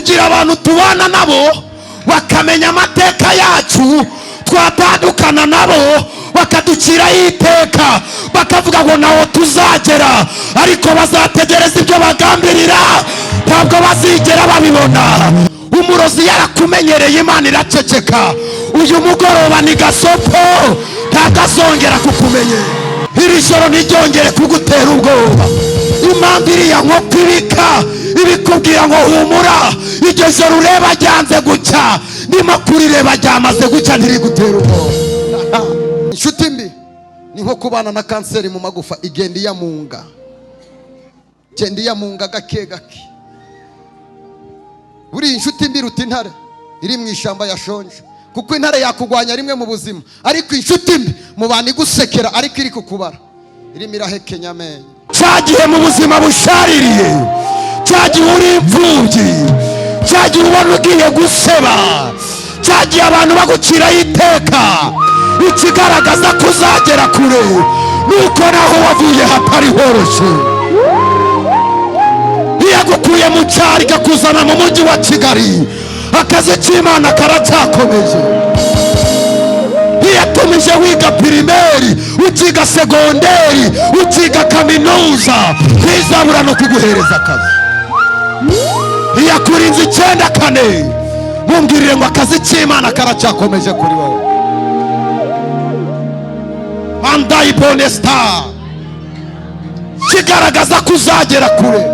Tugira abantu tubana nabo bakamenya amateka yacu, twatandukana nabo bakaduciraho iteka, bakavuga ngo nawo tuzagera, ariko bazategereza ibyo bagambirira, ntabwo bazigera babibona. Umurozi yarakumenyereye, Imana iraceceka. Uyu mugoroba ni gasopo, ntabwo azongera kukumenyera. Iri joro ntiryongere kugutera ubwoba. Impamvu iriya nkoko ibika ibikubwira ngo humura, iryo joro ureba ryanze gucya, ndimo kurireba ryamaze gucya, ntirigutera ubwoba. Inshuti mbi ni nko kubana na kanseri mu magufa, igenda iyamunga, igenda iyamunga gake gake. Buriya inshuti mbi iruta intare iri mu ishyamba yashonje, kuko intare yakugwanya rimwe mu buzima, ariko inshuti mbi mubana igusekera ariko iri kukubara, irimo irahekenya amenyo. Cya gihe mu buzima bushaririye, cya gihe uri imfubyi, cya gihe ubona ugiye guseba, cya gihe abantu baguciraho iteka, ikigaragaza ko uzagera kure nuko naho wavuye hatari horoshye. Iyo agukuye mu cyaro ikakuzana mu mujyi wa Kigali, akazi k'Imana karacyakomeje. Iyo yatumije wiga primaire, ukiga secondaire, ukiga kaminuza, ntizabura no kuguhereza akazi. Iyo akurinze 94, mumbwirire ngo akazi k'Imana karacyakomeje kuri wowe. Andayi bonestar, kigaragaza ko uzagera kure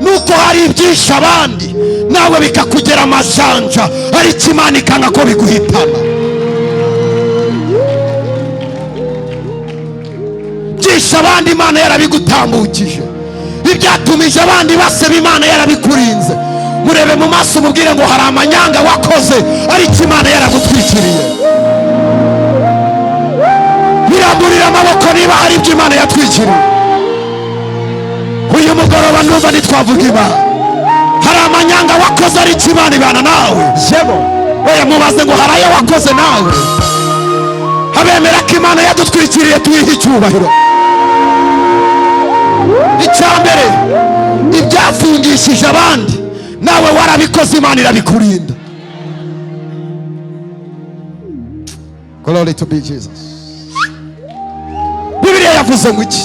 nuko hari ibyishe abandi, nawe bikakugera amajanja, ariko Imana ikanga ko biguhitana. Byishe abandi, Imana yarabigutambukije. Ibyatumije abandi baseba, Imana yarabikurinze. Murebe mu maso, umubwire ngo hari amanyanga wakoze, ariko Imana yaragutwikiriye. Biramburira amaboko niba hari ibyo Imana yatwikiriye. Uyu mugoroba numva ntitwavuga Imana. Hari amanyanga wakoze, ariko Imana ibana nawe. Jebo. Oya, mubaze ngo hari ayo wakoze nawe. Abemera ko Imana yadutwikiriye, tuyihe icyubahiro. Icya mbere, ibyafungishije abandi nawe warabikoze, Imana irabikurinda. Glory to be Jesus. Bibiliya yavuze ngo iki?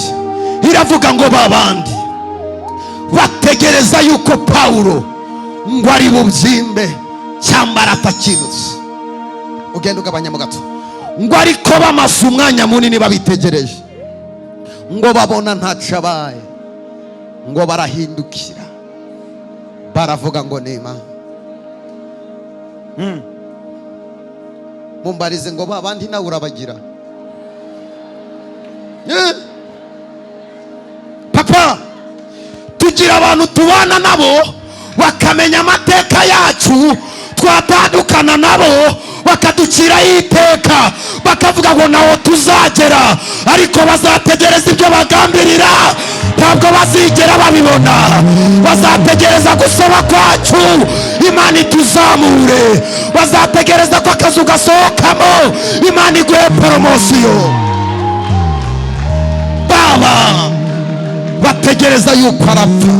Iravuga ngo babandi bategereza yuko Pawulo ngo ari bubyimbe cyangwa arapfa kinutse, ugenda ugabanya mu gato, ngo ariko bamaze umwanya munini babitegereje, ngo babona ntaco abaye, ngo barahindukira baravuga ngo ni Imana. Mumbarize ngo ba bandi nawe urabagira. Papa, tugira abantu tubana nabo bakamenya amateka yacu, twatandukana nabo bakaduciraho iteka, bakavuga ngo nawo tuzagera, ariko bazategereza ibyo bagambirira, ntabwo bazigera babibona. Bazategereza gusaba kwacu, Imana ituzamure. Bazategereza ko akazu gasohokamo, Imana iguhe promotion. Baba bategereza yuko arapfa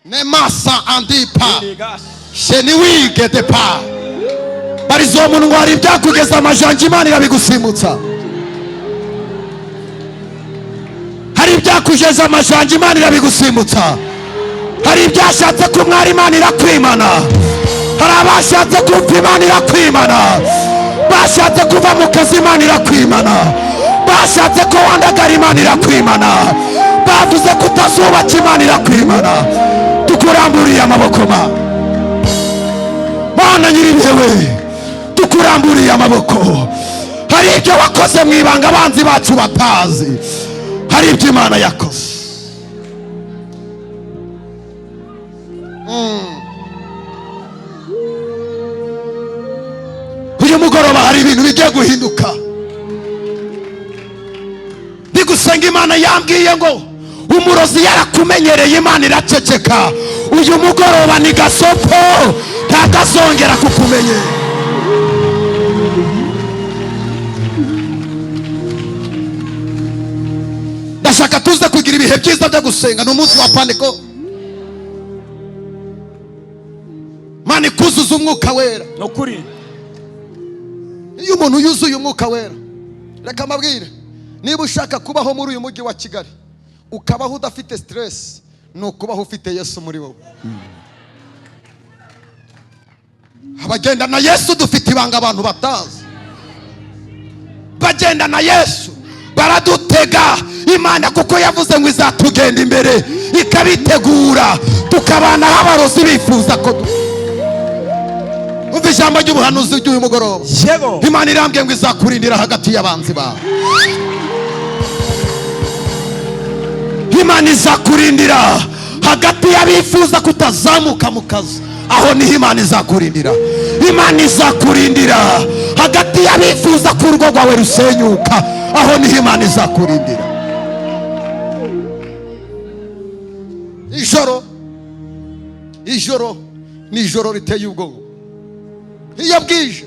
nemasa andipa sheniwige depa barizomunwara. Ibyakugeza amajanja, Imana irabigusimutsa. Hari ibyakugeza amajanja, Imana irabigusimutsa. Hari ibyashatse kumwara, Imana irakwimana. Hari abashatse kumva, Imana irakwimana. Bashatse kuva mu kazi, Imana irakwimana. Bashatse ko wandagara, Imana irakwimana. Bavuze ko utazubaka, Imana irakwimana. Tukuramburiye amaboko ma Mana nyiribihe we, tukuramburiye amaboko. Hari ibyo wakoze mu ibanga abanzi bacu batazi. Hari ibyo Imana yakoze. Uyu mugoroba hari ibintu bigiye guhinduka. Ndi gusenga, Imana yambwiye ngo umurozi yarakumenyereye, Imana iraceceka. Uyu mugoroba ni gasopo, ntabwo azongera kukumenyera. Ndashaka tuze kugira ibihe byiza byo gusenga. Ni umunsi wa paneko. Ikuzuza Umwuka Wera. Ni ukuri. Iyo umuntu yuzuye Umwuka Wera, reka mbabwire, niba ushaka kubaho muri uyu mujyi wa Kigali ukabaho udafite stress, ni ukubaho ufite Yesu muri wowe. Abagendana Yesu dufite ibanga abantu batazi. Bagendana Yesu baradutega Imana, kuko yavuze ngo izatugenda imbere ikabitegura, tukabanaho abarozi bifuza ko umva ijambo ry'ubuhanuzi ry'uyu mugoroba. Yego. Imana irambwiye ngo izakurindira hagati y'abanzi bawe. Imana izakurindira hagati y'abifuza kutazamuka mu kazi, aho niho Imana izakurindira. Imana izakurindira hagati y'abifuza ko urugo rwawe rusenyuka, aho niho Imana izakurindira. Ijoro, ijoro ni ijoro riteye ubwoba. Iyo bwije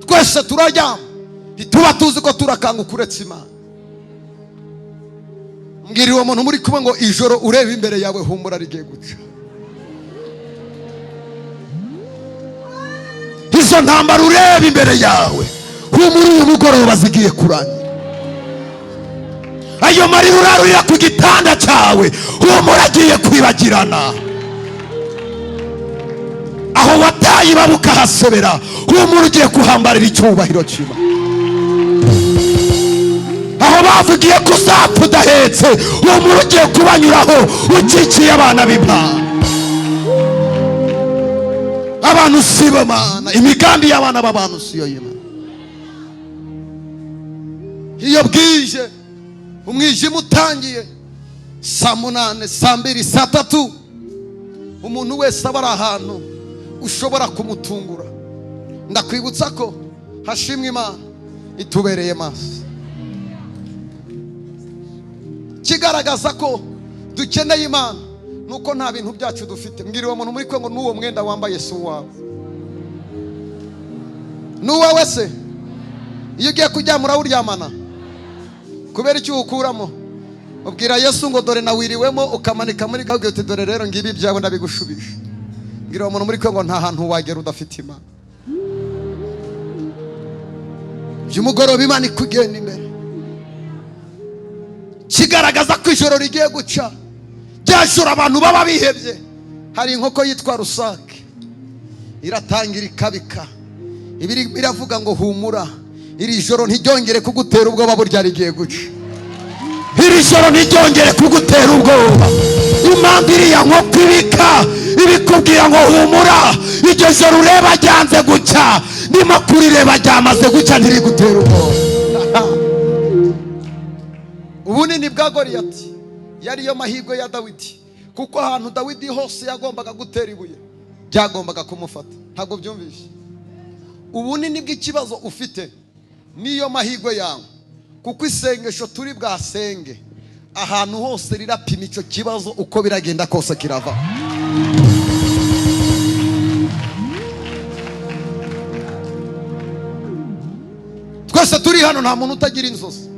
twese turaryama, ntituba tuzi ko turakanguka uretse Imana. Mbwira uwo muntu muri kumwe ngo ijoro ureba imbere yawe, humura, rigiye guca. Izo ntambara ureba imbere yawe, humura, uyu mugoroba zigiye kurangira. Ayo marira urarurira ku gitanda cyawe, humura, agiye kwibagirana. Aho wataye ibaba ukahasebera, humura, ugiye kuhambarira icyubahiro cy'Imana. Aho bavugiye ko uzapfa udahetse, humura, ugiye kubanyuraho ukikiye abana b'Imana. Abantu si bo Mana, imigambi y'abana b'abantu si yo y'Imana. Iyo bwije, umwijima utangiye saa 8, saa 2, saa 3, umuntu wese aba ari ahantu ushobora kumutungura. Ndakwibutsa ko hashimwe Imana itubereye maso. Kigaragaza ko dukeneye Imana nuko nta bintu byacu dufite. Mbwira uwo muntu muri kwe ngo n'uwo mwenda wambaye si uwawe. Ni uwawe se? Iyo ugiye kuryama urawuryamana? Kubera icyo uwukuramo, ubwira Yesu ngo dore nawiriwemo, ukamanika muri gahunda uti dore rero ngibi ibyawe ndabigushubije. Mbwira uwo muntu muri kwe ngo nta hantu wagera udafite Imana. By'umugoroba Imana ikugenda imbere. Kigaragaza ko ijoro rigiye guca, ryajoro abantu baba bihebye, hari inkoko yitwa rusake iratangira ikabika, ibiri iravuga ngo humura, iri joro ntiryongere kugutera ubwoba, burya rigiye guca. Iri joro ntiryongere kugutera ubwoba. Impamvu iriya nkoko ibika ibikubwira ngo humura, iryo joro ureba ryanze gucya, ndimo kurireba ryamaze gucya, ntirigutera ubwoba. Ubunini bwa Goliyati yari yo mahirwe ya Dawidi, kuko ahantu Dawidi hose yagombaga gutera ibuye byagombaga kumufata. Ntabwo byumvishe? Ubunini bw'ikibazo ufite niyo mahirwe yawe, kuko isengesho turi bwasenge ahantu hose rirapima icyo kibazo, uko biragenda kose kirava. Twese turi hano nta muntu utagira inzozi,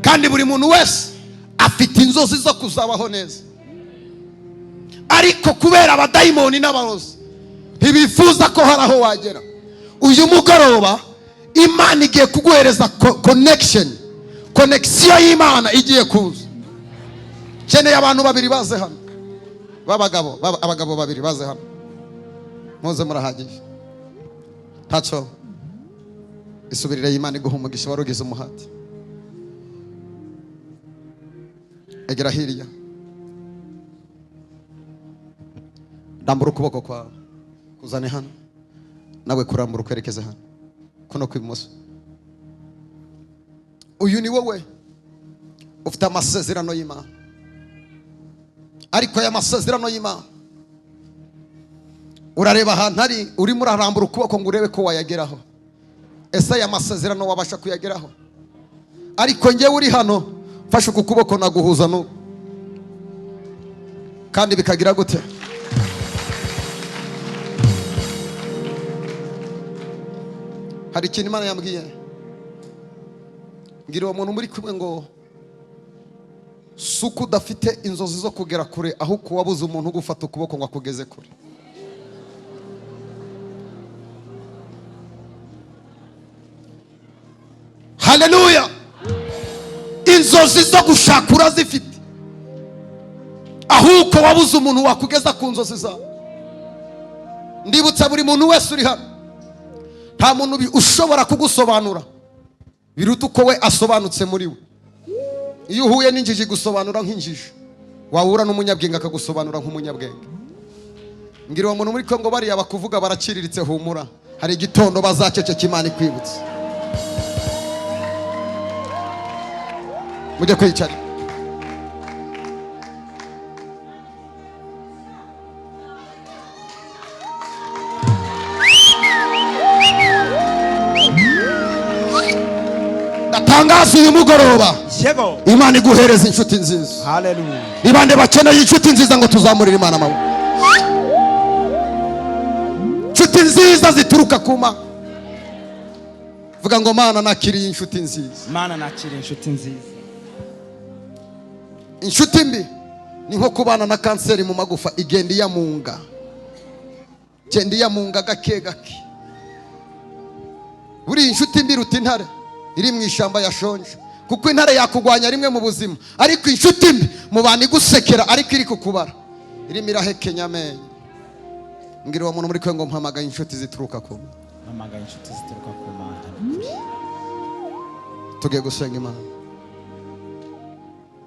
kandi buri muntu wese afite inzozi zo kuzabaho neza, ariko kubera abadayimoni n'abarozi ntibifuza ko hari aho wagera. Uyu mugoroba Imana igiye kuguhereza connection, connection y'Imana igiye kuza. Nkeneye abantu babiri baze hano b'abagabo, abagabo babiri baze hano, muze, murahagije, ntacyo. Isubirire, y'Imana iguha umugisha, wari ugize umuhati. Egera hirya, rambura ukuboko kwawe kuzane hano, nawe kurambura ukwerekeze hano kuno kw'ibumoso. Uyu ni wowe ufite amasezerano y'Imana, ariko aya masezerano y'Imana urareba ahantu ari, urimo urarambura ukuboko ngo urebe ko wayageraho. Ese aya masezerano wabasha kuyageraho? Ariko njyewe uri hano mfashe uku kuboko naguhuza n'ubu, kandi bikagira gute? Hari ikintu Imana yambwiye. Mbwira uwo muntu muri kumwe ngo si uko udafite inzozi zo kugera kure, ahubwo wabuze umuntu ugufata ukuboko ngo akugeze kure. Inzozi zo gushaka urazifite, ahubwo wabuze umuntu wakugeza ku nzozi zawe. Ndibutsa buri muntu wese uri hano, nta muntu ushobora kugusobanura biruta uko we asobanutse muri we. Iyo uhuye n'injiji gusobanura nk'injiji, wahura n'umunyabwenge akagusobanura nk'umunyabwenge. Ngira uwo muntu muri Kongo, bariya bakuvuga baraciriritse, humura, hari igitondo bazaceceka Imana ikwibutse. Mujye kwicara. Ndatangaza uyu mugoroba, Imana iguhereza inshuti nziza. Haleluya. Ni bande bakeneye inshuti nziza ngo tuzamurire Imana amaboko? Inshuti nziza zituruka ku Mana. Vuga ngo: "Mana, nakiriye inshuti nziza." Mana, nakira inshuti nziza. Inshuti mbi ni nko kubana na kanseri mu magufa, igenda iyamunga, igenda iyamunga gake gake. Buriya inshuti mbi iruta intare iri mu ishyamba yashonje, kuko intare yakugwanya rimwe mu buzima, ariko inshuti mbi mubana igusekera ariko iri kukubara, irimo irahekenya amenyo. Mbwira uwo muntu muri kwe ngo: "Mpamagaye inshuti zituruka ku Mana." Mpamagaye inshuti zituruka ku Mana. Tugiye gusenga Imana.